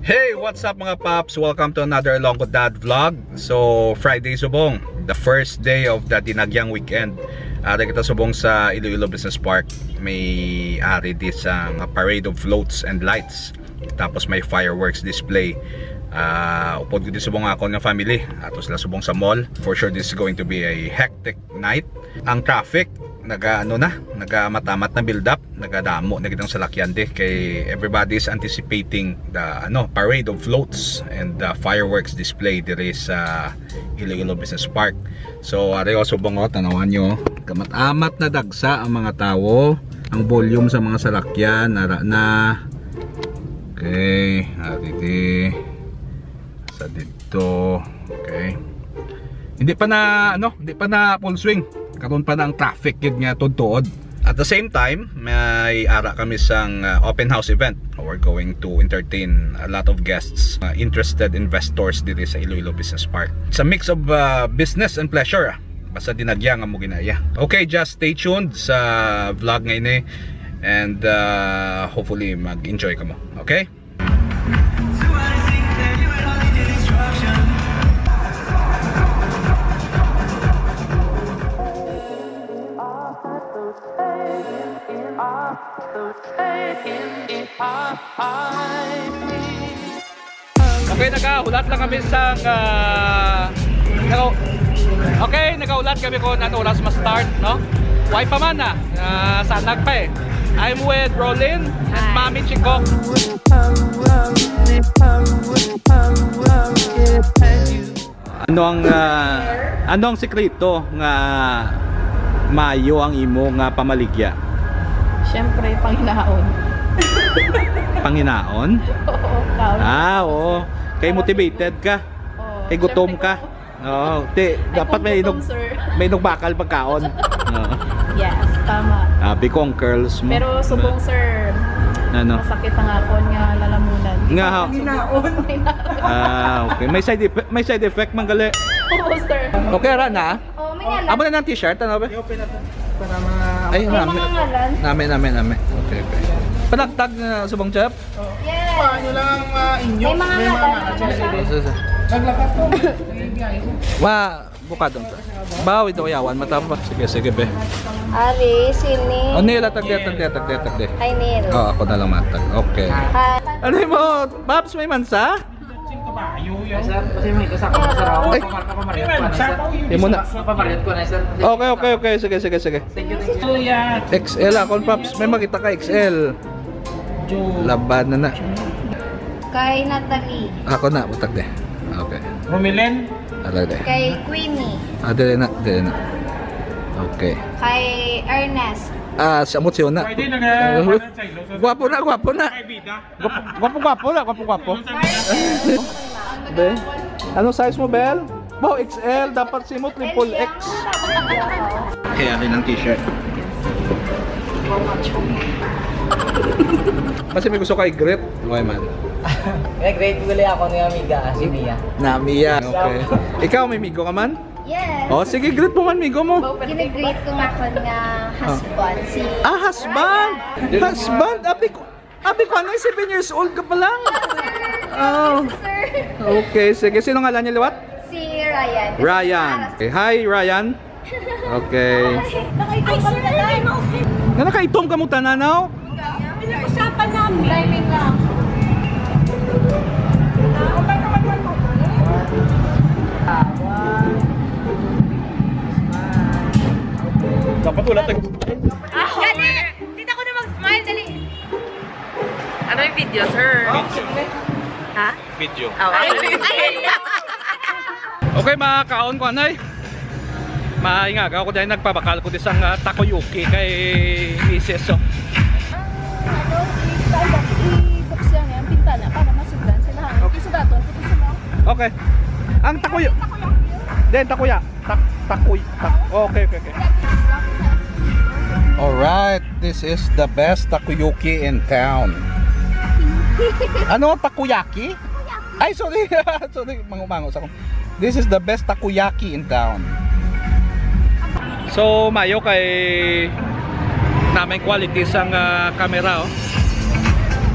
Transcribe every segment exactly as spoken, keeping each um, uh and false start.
Hey, what's up mga paps? Welcome to another Ilonggo Dad vlog. So, Friday subong, the first day of the Dinagyang weekend. Ari kita subong sa Iloilo Business Park. May ari di sa parade of floats and lights. Tapos may fireworks display. Ah, upod ko di subong ako nga family. Ato sila subong sa mall. For sure, this is going to be a hectic night. Ang traffic, naga, ano na, nagamamat na build up, nagadamo na gid ang salakyan di kay everybody is anticipating the, ano, parade of floats and the fireworks display diri sa Iloilo Business Park. So, ari o, subong o, tanawan nyo, gamat-amat na dagsa ang mga tawo, ang volume sa mga salakyan, nara na. Okay, ari di. Sa didto. Okay. Hindi pa na, ano, hindi pa na full swing. Karon pa na ang traffic gid nga tudtuod. At the same time, may ara kami sang, uh, open house event. We're going to entertain a lot of guests, uh, interested investors diri sa Iloilo Business Park. It's a mix of, uh, business and pleasure, ah. Basta Dinagyang ang mo ginaya. Okay, just stay tuned sa vlog nga ini. And, uh, hopefully, mag-enjoy kamo. Okay? Okay, nakahulat lang kami sa, ah, naka-, okay, nakahulat kami kung anong oras ma-start, no? Way pa man, ah. Ah, sanag pa eh. I'm with Rolin and Hi. Mami Chikok. Ano ang, ah, ano ang sikreto nga maayo ang imo nga pamaligya? Siyempre, panginaon. Panginaon? Oo, kaon. Ah, oo. Kay motivated ka. Oo, Kay gutom siyempre, ka. Oo, ti, Ay, dapat kung may gutom, inog, sir. may inog bakal pagkaon. Oo. Yes, tama. Ah, bikong curls mo. Pero subong, sir, Ano? masakit ang akon nga lalamunan. Nga, ha? Panginaon. Ah, okay. May side effect, may side effect man gali. Oo, sir. Okay ra na? Oh, may ngalan. Amo na ng t-shirt, ano ba? Open na to. Para ma- Ay, May nami. mga ngalan. Nami, nami, nami. Okay, okay. Panagtag na subong, Jeff? Yes. Paano lang, ah, inyo? May mga May mga ngalan ngalan. naman siya. Sige, sige. Naglakat po. Wa, bukadon to. Bawi daw yawan, matapa. Sige, sige, be. Ari, sini. O, Neil, atag di, atag di, atag di, atag di. Hi, Neil. Oh, ako na lang matag. Okay. Hi. Ano mo, Babs, may mansa? Ay, sir, kasi may kasama ko, sir. Ako, Ay. Pamarka, pamarka ko na, sir. Imo na. Pamarka ko na, sir. Okay, okay, okay. Sige, sige, sige. Thank you, thank you. X L akon, Paps. May makita ka, X L. Laban na na. Kay Natalie. Ako na, butag de. Okay. Romelen? Ala de. Kay Queenie. Ah, dili na, dili na. Okay. Kay Ernest. Ah, sa mo siya na. Pwede na nga, Uh-huh. Gwapo na, gwapo na. Kay Bida. Gwapo, gwapo, gwapo na, gwapo, gwapo. Be, ano size mo, Bel? Wow, X L. Dapat si mo, triple X. Kaya akin ang t-shirt. Kasi may gusto kay Grit. Why man? May grade ko gali ako ni amiga, si Mia. Na, Mia. Okay. Ikaw, may migo ka man? Yes. Oh, sige, greet mo man, migo mo. Ginigreet ko nga akon nga husband, si Ah, husband! Husband! Abi ko, abi ko, ano, seven years old ka pa lang? Oh. Sir. Okay, sige. Sino ngalan niya liwat? Si Ryan. Ryan. Okay, hi, Ryan. Okay. Ay, sir, ay, okay. Nga nakaitom ka mo tanan, no? Pinag-usapan namin. Timing lang. Dapat wala tag- Ah, dali. Tita ko na mag-smile, dali. Ano yung video, sir? Ha? Video. Oh, ay, ay, ay. Okay, mga kaon ko, anay. Maingagaw ko dahil nagpabakal ko di sang, ah, takoyuki kay misis, so. Ang, ano, i-, i-, ibuksan niya ang pintana para masugdan sila. Ang Okay. Kisudaton ko sa mo. Okay. Ang takoy-, Takoyaki. Then, takoya. Tak-, takoy-, tak-, okay, okay, okay. All right, this is the best takoyaki in town. Ano, takoyaki? Ay, sorry. Sorry, mangumango sa akong. This is the best takoyaki in town. So, mayo kay namay quality sang, ah, camera, oh.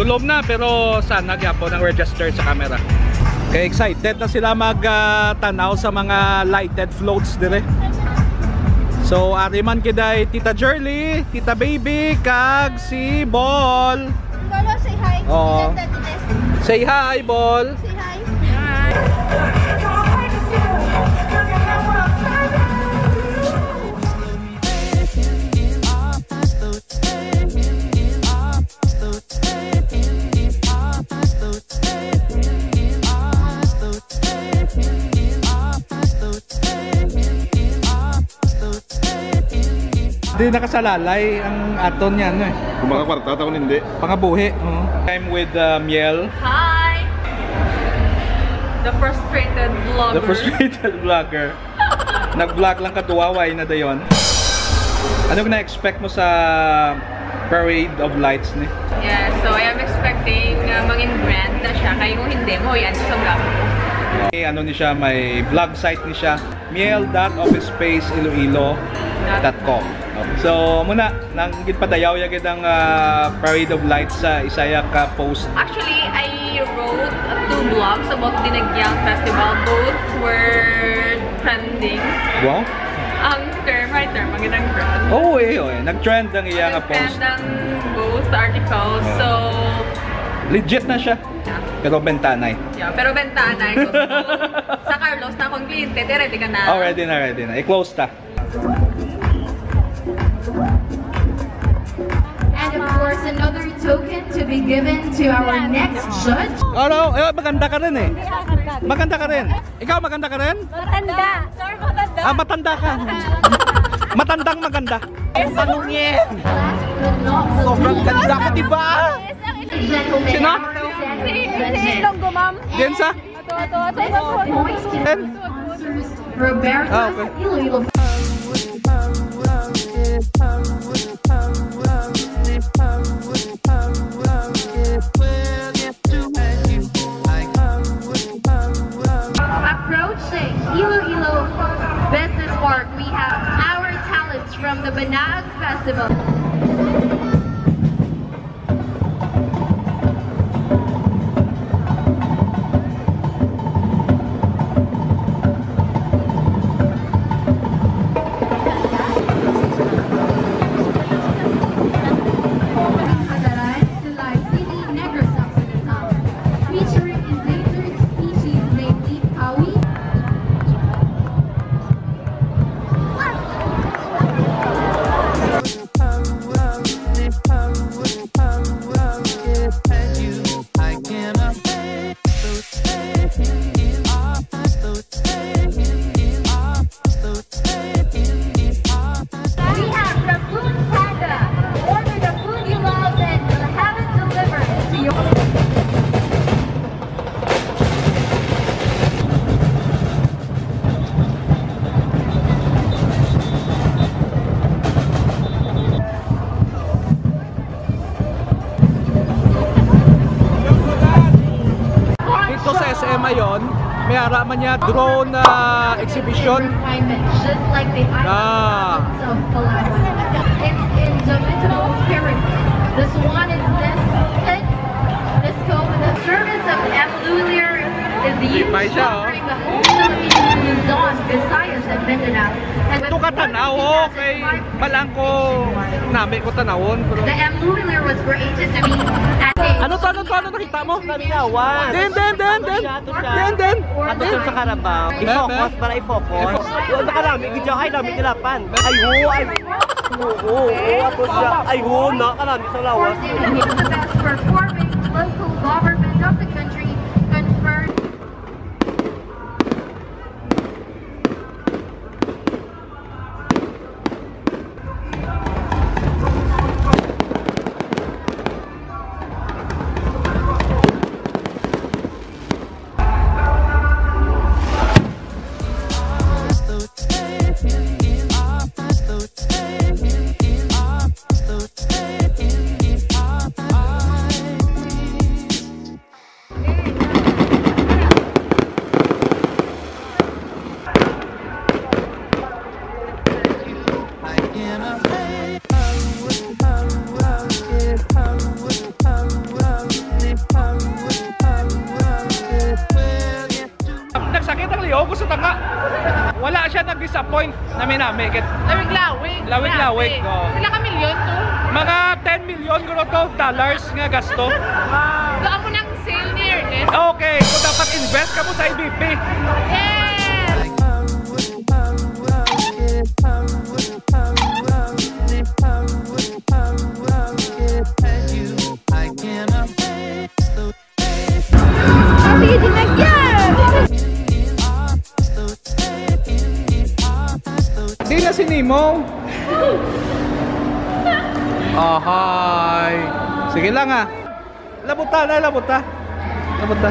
Tulom na, pero sana gyapon ang register sa camera. Kay excited na sila mag, ah, tanaw sa mga lighted floats dire. So, ari man kiday Tita Jerly, Tita Baby, kag si Bol. Bolo, say hi. Oo. Tita Tita. Say hi, Bol. Say hi. Di nakasalalay ang aton niya, ano eh. Kung makakwarta, ta kung hindi. Pangabuhi, oo. I'm with, uh, Miel. Hi! The frustrated vlogger. The frustrated vlogger. Nag-vlog lang ka duwa, way na dayon. Ano na-expect mo sa Parade of Lights ni? Yeah, so I am expecting, uh, mangin grand na siya. Kaya kung hindi mo, yan sa vlog. Eh, ano ni siya, may vlog site ni siya. Miel dot office space iloilo dot com. So, muna, nang ginpadayaw ya gid ang, ah, Parade of Lights sa isa ya ka post. Actually, I wrote two blogs about Dinagyang Festival. Both were trending. Wow. Ang term, right term, ang ginang brand. Oo, eh, oo, eh. Nag-trend ang iya nga post. Nag-trend ang both articles. Oo. So, legit na siya. Yeah. Pero bentahanay. Yeah, pero bentahanay. So, sa Carlos na akong kliyente, di ready ka na. Oh, ready na, ready na. I-close ta. And of course, another token to be given to our next judge. Ano? Eh, maganda ka rin eh. Maganda ka rin. Ikaw, maganda ka rin? Matanda. Sir, matanda. Ah, matanda ka. Matandang maganda. Ano niya? Sobrang ganda ko, di ba? Sino? Si, si Ilonggo, ma'am. Jensa? Ito, ito, ito, ito, ito. Jen? Roberto Ah, okay. Iloilo. Approaching Iloilo Business Park, we have our talents from the Banaag Festival. Featuring endangered species, namely Pawi. We have the Food Panda. Order the food you love and we'll have it delivered to your Dito sa S M Ayon, may ara man niya drone, ah, exhibition. Just like the Ah. islands of Palawan. It's in the mythical spirit. The swan is this, this go with the service of M. Lulier is the May siya, oh. During the whole Philippines, Luzon, Visayas, and Mindanao. And with Ito ka tanaw, oh, kay Balang ko, nami ko tanawon, pero The M. Lulier was created to be at a Ano to, ano to, ano nakita mo? Naminawan. Den, den, den, den. Ato siya, ato siya. Den, den. Ato siya sa karabaw. I-focus, para i-focus. Wala na ka lami, gidya, ay, lami, nilapan. Ay, ho, ay. Oo, oo, ato siya. Ay, ho, na, kalami sa lawas. Of course, the best performing local government of the country conferred Sakit ang liog, gusto ta nga. Wala siya nag-disappoint, nami-nami. Kit- Lawig-lawig. Lawig-lawig, Grabe. Oo. Pila ka milyon to? Mga ten million guro to, dollars nga gasto. Wow. Doon mo nang sale ni Ernest. Okay, so dapat invest ka mo sa I B P. Yes! Sige, dinagyan! Di na si Nemo. Ahay. Sige lang, ah. Labuta na, labuta. Labuta.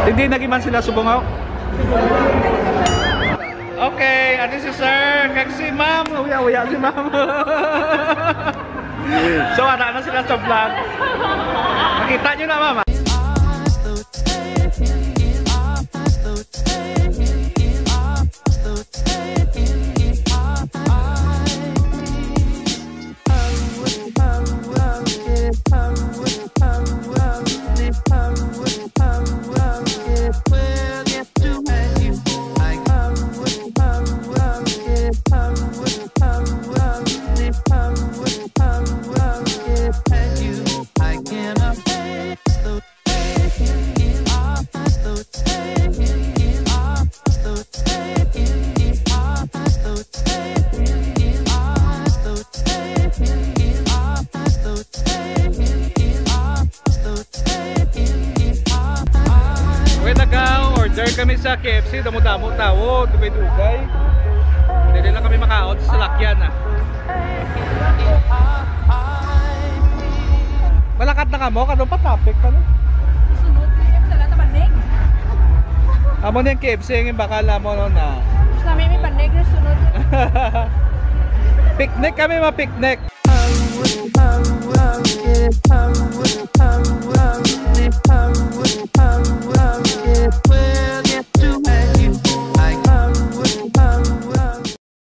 Hindi nagiman sila subungaw. Okay, adi si sir, kag si ma'am. Uya-uya si ma'am. So, ana na sila sa vlog. Makita nyo na, mama. Wait, nag-order kami sa K F C, damo-damo tawo, dugay-dugay. Dili lang kami makaon sa salakyan, ah. Malakat na kamo, kadto pa traffic pa, no? Sunod, K F C lang, tabanig. Amo ni ang K F C, ang bakal na mo, no, na. Sa may, may banig na sunod. Picnic kami, ma-picnic.